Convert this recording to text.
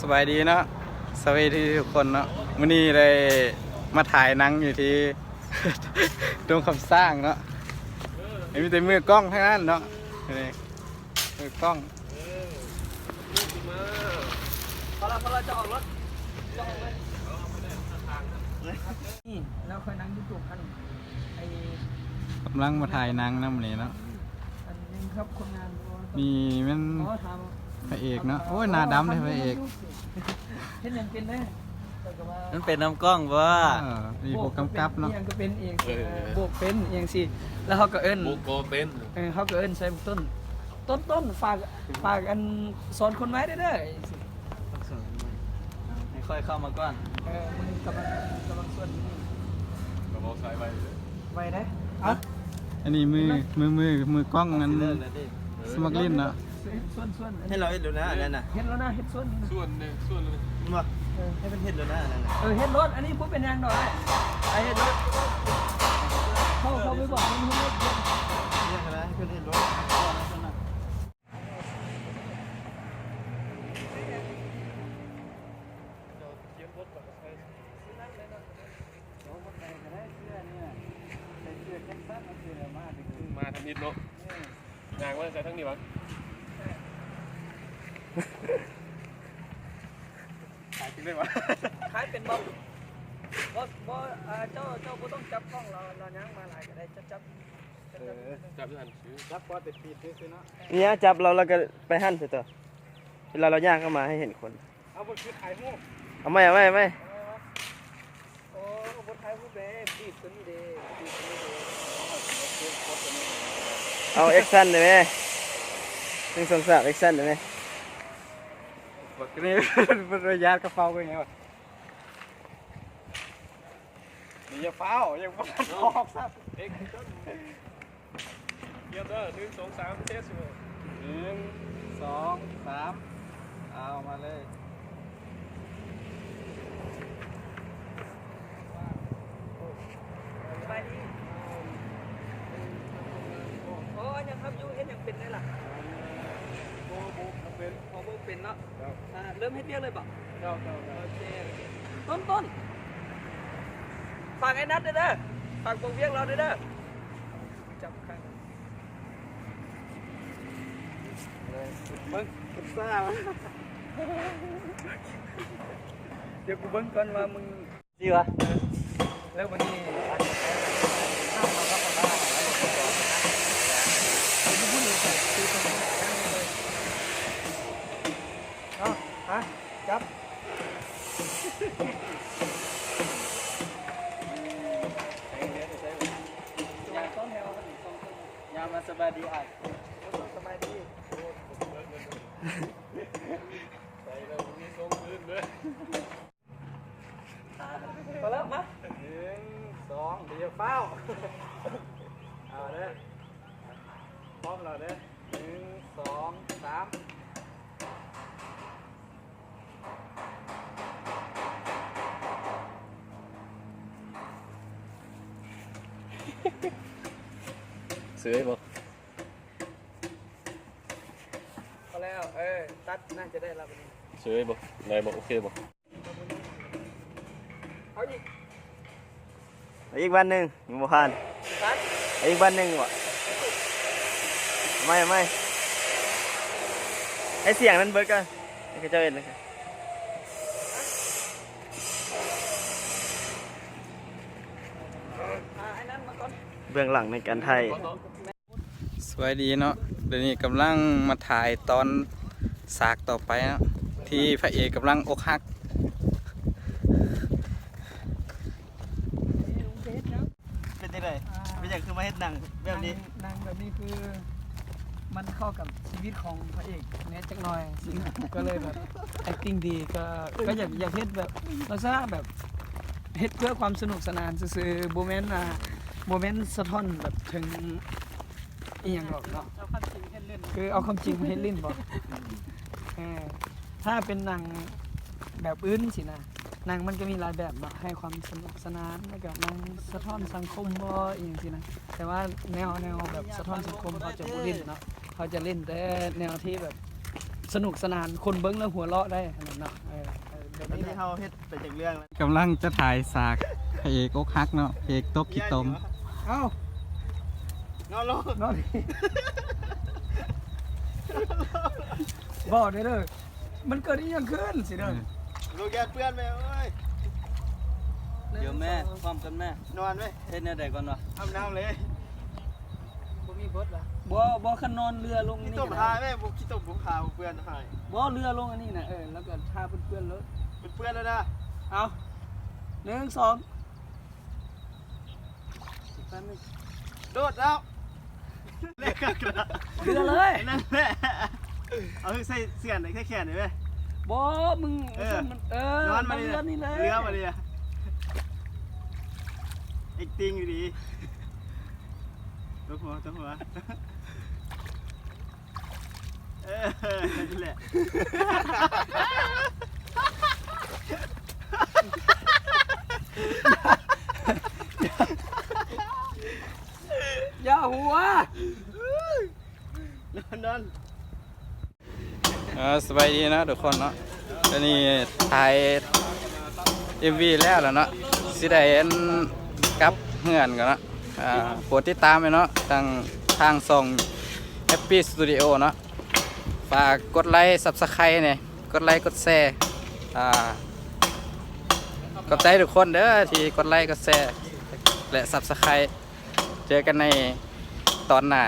ສະບາຍດີເນາະ ສະບາຍດີທຸກຄົນເນາະ. ມື້ນີ້ໄດ້ມາຖ່າຍໜັງຢູ່ທີ່ດົງຄຳຊ້າງເນາະ. ມີແຕ່ມືກ້ອງທັງນັ້ນເນາະ ນີ້ ມືກ້ອງ. ພໍລະ ພໍລະ ຈະອອກລົດ ຈະອອກເລີຍ. ນີ້ ແລ້ວຄ່ອຍນັ່ງຢູ່ໂຕະ ອັນ ໄອ້ ກຳລັງມາຖ່າຍໜັງນຳນີ້ເນາະ. ອັນໜຶ່ງຄັບຄົນງານບໍ່ ນີ້ແມ່ນ ອໍ ຖາມ ພະເອກເນາະ. ໂອ້ຍ ໜ້າດຳເດ້ພະເອກ. ເຮັດຫຍັງເປັນແດ່? ມັນເປັນນຳກ້ອງບໍ່? ເອີ ມີຜູ້ກຳກັບເນາະ. ໂບກກໍເປັນ ອີ່ຫຍັງກໍເປັນເອງ ເອີ ໂບກເປັນອີ່ຫຍັງຊີ້ ແລ້ວເຮົາກໍເອີ້ນ ໂບກກໍເປັນ ເອີ ເຮົາກໍເອີ້ນໃສ່ບັກຕົ້ນ ຕົ້ນ ຕົ້ນ ຝາກ ຝາກອັນ ສອນຄົນໄວ້ເດີ ເດີ ຈັ່ງຊີ້. ໃຫ້ຂ້ອຍເຂົ້າມາກ່ອນ ເອີ ມື້ນີ້ກຳລັງ ກຳລັງຊວນຢູ່ນີ້ ກໍເວົ້າສາຍໄວເດີ ໄວເດ້. ເອົ້າ ອັນນີ້ມື ມື ມື ມືກ້ອງອັນ ສະໝັກຫຼິ້ນເນາະ. ເຮັດ ເຮັດ ເຮັດແລ້ວນະ ອັນນັ້ນນະ ເຮັດແລ້ວນະ ເຮັດສ່ວນ ສ່ວນເດ້ ສ່ວນເດ້ ບໍ່ ເອີ ໃຫ້ເພິ່ນເຮັດແລ້ວນະ ອັນນັ້ນນະ. ເອີ ເຮັດໂລດ ອັນນີ້ບໍ່ເປັນຫຍັງດອກ ໃຫ້ເຮັດໂລດ ເຂົ້າ ເຂົ້າໄປບອກເພິ່ນເຮັດໂລດ ເຮັດນະ ໃຫ້ເພິ່ນເຮັດໂລດ. ມາທຳອິດເນາະ ເອີ ຍ່າງມາໃສ່ທາງນີ້ຫວາ ຂາຍກິນໄດ້ຫວາ ຂາຍເປັນບໍ່? ບໍ່ ບໍ່ ອ່າ ເຈົ້າ ເຈົ້າບໍ່ຕ້ອງຈັບກ້ອງ ລາວ ລາວຍ່າງມາຫຼາຍກໍໄດ້ ຈັບ ຈັບ ຈັບ ເອີ ຈັບຢູ່ຫັ້ນຊື່ ຈັບພໍແຕ່ປີດຊື່ໆເນາະ. ນີ້ ຈັບລາວ ລາວກໍໄປຫັ້ນຊະຕົວະ ເວລາລາວຍ່າງເຂົ້າມາໃຫ້ເຫັນຄົນ. ເອົາ ບໍ່ຄືຖ່າຍຮູບ ເອົາໃໝ່ ເອົາໃໝ່ ເອົາໃໝ່. ໂອ້ ບໍ່ຖ່າຍຮູບເດ້ ບີບຕົວນີ້ເດ້ ບີບຕົວນີ້ເດ້. ເອົາແອັກຊັນໄດ້ແມ ໜຶ່ງ ສອງ ສາມ ແອັກຊັນໄດ້ແມ. ບັກນີ້ ເພິ່ນວ່າຢາດກະເປົາຄືຫຍັງວະ. ນີ້ຢ່າຟ້າວ ຍັງບໍ່ທັນອອກຊ້ຳ. ຕຽມເດີ ໜຶ່ງ ສອງ ສາມ ເຊັດ. ໜຶ່ງ ສອງ ສາມ ເອົາມາເລີຍ. ສະບາຍດີ. ໂອ້ ຍັງຮັບຢູ່ ເຮັດຫຍັງເປັນແດ່ລະ? ພໍເວົ້າເປັນ ພໍເວົ້າເປັນເນາະ. ອ່າ ເລີ່ມເຮັດວຽກເລີຍບໍ? ເຈົ້າ ເຈົ້າ ເຈົ້າ. ໂອເຄ ໂອເຄ. ຕົ້ນ ຕົ້ນ ຝາກໄອ້ນັດເດີ ເດີ ຝາກບອກວຽກລາວເດີ ເດີ. ຈັບຂ້າງ ເບິ່ງ ອຸດສ່າ ດຽວກູເບິ່ງກ່ອນວ່າມຶງ ດີວະ ແລ້ວບັດນີ້ ເອົາ ຮະ ຈັບ ຍາມມາສະບາຍດີອ້າຍ ສະບາຍດີ. ໄປແລ້ວ ມີສົ່ງຄືນເດີ. ມາແລ້ວ ມາ ໜຶ່ງ ສອງ ດຽວຟ້າວ ເອົາເດີ ພ້ອມແລ້ວເດີ ໜຶ່ງ ສອງ ສາມ. ເສີຍບໍ່? ພໍແລ້ວ ເອີ ຕັດ ໜ້າຈະໄດ້ລະບັດນີ້. ເສີຍບໍ່? ໄດ້ບໍ່? ໂອເຄບໍ່? ເອົາອີກ ເອົາອີກບາດໜຶ່ງ ຍັງບໍ່ຜ່ານ. ຜ່ານ ເອົາອີກບາດໜຶ່ງບໍ່? ເອົາໃໝ່ ເອົາໃໝ່ ໃຫ້ສຽງນັ້ນເບິດກ່ອນ ໃຫ້ເຂົາເຈົ້າເຫັນ. ອ່າ ອັນນັ້ນມາກ່ອນ ເບື້ອງຫຼັງໃນການຖ່າຍ. ສະບາຍດີເນາະ ດຽວນີ້ກຳລັງມາຖ່າຍຕອນສາກຕໍ່ໄປເນາະ ທີ່ພະເອກກຳລັງອົກຫັກ. ເປັນຈັ່ງໃດ? ເປັນຫຍັງຄືມາເຮັດໜັງແບບນີ້? ໜັງ ໜັງແບບນີ້ຄືມັນເຂົ້າກັບຊີວິດຂອງພະເອກແດ່ຈັກໜ່ອຍ ກໍເລີຍແບບແອັກຕິງດີ ກໍ ກໍຢາກ ຢາກເຮັດແບບລັກສະນະແບບເຮັດເພື່ອຄວາມສະໜຸກສະໜານຊື່ໆ ບໍ່ແມ່ນ ອ່າ ບໍ່ແມ່ນສະທ້ອນແບບເຖິງ ອີ່ຫຍັງດອກເນາະ ເອົາຄວາມຈິງມາເຮັດຫຼິ້ນ ຄືເອົາຄວາມຈິງມາເຮັດຫຼິ້ນບໍ? ເອີ ຖ້າເປັນໜັງແບບອື່ນຊີ້ນະ ໜັງມັນກໍມີຫຼາຍແບບເນາະ ໃຫ້ຄວາມສະໜຸກສະໜານ ແລ້ວກໍໜັງສະທ້ອນສັງຄົມບໍ ອີ່ຫຍັງຊີ້ນະ ແຕ່ວ່າແນວ ແນວແບບສະທ້ອນສັງຄົມ ເຮົາຈະບໍ່ຫຼິ້ນເນາະ ເຮົາຈະຫຼິ້ນແຕ່ແນວທີ່ແບບສະໜຸກສະໜານ ຄົນເບິ່ງແລ້ວຫົວເລາະໄດ້ຫັ້ນນະເນາະ. ເອີ ນີ້ເຮົາເຮັດໄປຈັກເລື່ອງແລ້ວ? ກຳລັງຈະຖ່າຍສາກພະເອກອົກຫັກເນາະ ພະເອກຕົກຂີ້ຕົມ. ເອົ້າ ນອນລົງ ນອນ ບອກເດີ ມັນເກີດອີ່ຫຍັງຂຶ້ນຊິເດີ. ເອີ ລູກຢ້ານເປື້ອນແມ່ເອີຍ. ດຽວແມ່ ພ້ອມກັນແມ່ ນອນເວີຍ. ເຮັດແນວໃດກ່ອນວະ? ອາບນ້ຳເລີຍ. ບໍ່ມີບົດຫວາ? ບໍ່ ບໍ່ ຄັນນອນເລື່ອລົງນີ້ ຂີ້ຕົມຫາຍແມ່. ບໍ່ ຂີ້ຕົມບໍ່ຫາ ເປື້ອນຫາຍ. ບໍ່ ເລື່ອລົງອັນນີ້ນະ ເອີ ແລ້ວກໍທາເປື້ອນໆໂລດ. ເປື້ອນໆແລ້ວນະ. ເອົາ ໜຶ່ງ ສອງ ອີກແປັບໜຶ່ງ ໂດດແລ້ວ. ເລືອເລີຍ ນັ້ນແຫຼະ. ເອົາໃສ່ເສື້ອນ ໃສ່ແຂນໄດ້ເວີຍ. ບໍ່ ມຶງ ເອີ ເອີ ນອນມານີ້ ເລືອນີ້ເລີຍ ເລືອມານີ້. ເອັກຕິງຢູ່ດີ. ຕົກຫົວ ຕົກຫົວ. ເອີ ນັ້ນແຫຼະ. ຢ່າຫົວ ນອນ ນອນ. ເອີ ສະບາຍດີເນາະທຸກຄົນເນາະ. ຕອນນີ້ຖ່າຍເອັມວີແລ້ວລະເນາະ ຊິໄດ້ອັນ ກັບເຮືອນກ່ອນເນາະ. ອ່າ ໂປດຕິດຕາມໄວ້ເນາະ ທາງ ທາງຊ່ອງ Happy Studio ເນາະ. ຝາກກົດໄລ Subscribe ແດ່ ກົດໄລ ກົດແຊ. ອ່າ ຂອບໃຈທຸກຄົນເດີ ທີ່ກົດໄລ ກົດແຊ ແລະ Subscribe. ເຈີກັນໃນຕອນໜ້າ.